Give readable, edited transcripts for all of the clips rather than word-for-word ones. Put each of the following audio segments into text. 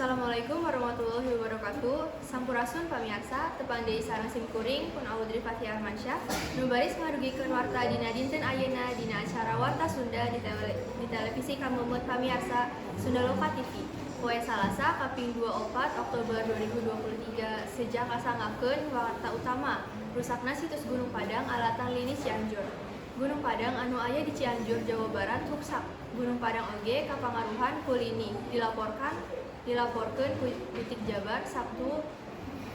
Assalamualaikum warahmatullahi wabarakatuh. Sampurasun, pamiarsa, tepang deui sareng simkuring pun Audrey Fatih Armansyah nu baris ngadugikeun warta dina dinten ayeuna dina acara Warta Sunda di televisi kameumut pamiarsa, Sundaloka TV. Poe Salasa, kaping 24 Oktober 2023. Seja kasanggakeun warta utama, rusakna situs Gunung Padang alatan lini Cianjur. Gunung Padang anu aya di Cianjur, Jawa Barat, ruksak. Gunung Padang oge kapangaruhan ku lini, dilaporkeun ku Detik Jabar, Sabtu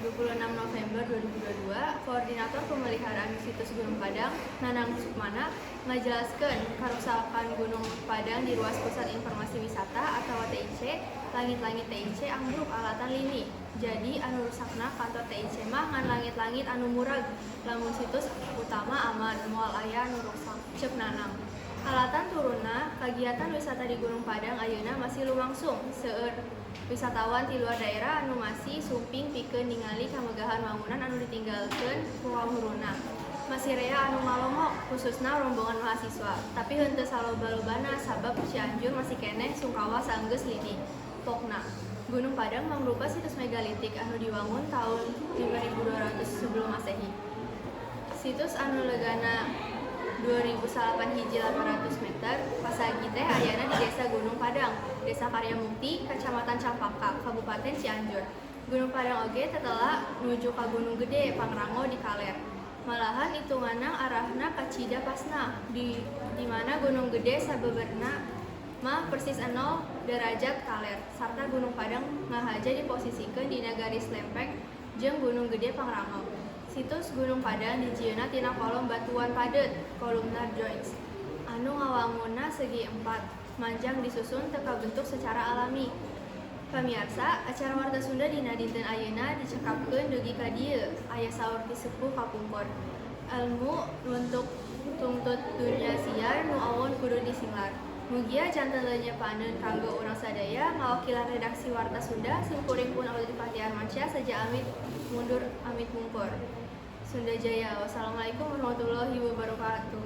26 November 2022. Koordinator Pemeliharaan Situs Gunung Padang, Nanang Sukmana, ngajelaskeun karusakan Gunung Padang di ruas Pusat Informasi Wisata atau TIC Langit-langit TIC ambruk alatan lini. Jadi anu rusakna kantor TIC mah ngan langit-langit anu murag, lamun situs utama aman, moal aya anu rusak, ceuk Nanang. Alatan turunna, kagiatan wisata di Gunung Padang ayeuna masih lumangsung. Seueur wisatawan ti luar daerah anu masih sumping pikeun ningali kamegahan wangunan anu ditinggalkeun ku kaluhurna. Masih rea anu ngalongok, khususna rombongan mahasiswa, tapi henteu saloba-lobana sabab Cianjur masih keneh sungkawa saenggeus lini. Pokna, Gunung Padang mangrupa situs megalitik anu diwangun tahun 5200 sebelum Masehi. Situs anu legana 2008 hiji 800 meter pasagi teh ayana di Desa Gunung Padang, Desa Karyamukti, Kecamatan Campaka, Kabupaten Cianjur. Gunung Padang oge tetela nuju ka Gunung Gede Pangrango di kaler. Malahan hitunganna arahna ka Cidapasna, di mana Gunung Gede sabenerna mah persis 0 derajat kaler, sarta Gunung Padang ngahaja diposisikeun dina garis lempeng jeung Gunung Gede Pangrango. Situs Gunung Padang dijieunna tina kolom batuan padet, columnar joints, anu ngawangunna segi empat manjang disusun teu kabentuk secara alami. Pamiarsa, acara Warta Sunda dina dinten ayeuna dicekapkeun dugi ka dieu. Aya saur ti sepuh kapungkur, "Elmu nuntut tungtut dunya siar, nu awon kudu disinglar." Mugia janten lenyepaneun kanggo urang sadaya. Ngawakilan redaksi Warta Sunda, simkuring pun Audrey Fatih Armansyah seja amit mundur, amit mungkur. Sunda Jaya. Wassalamualaikum warahmatullahi wabarakatuh.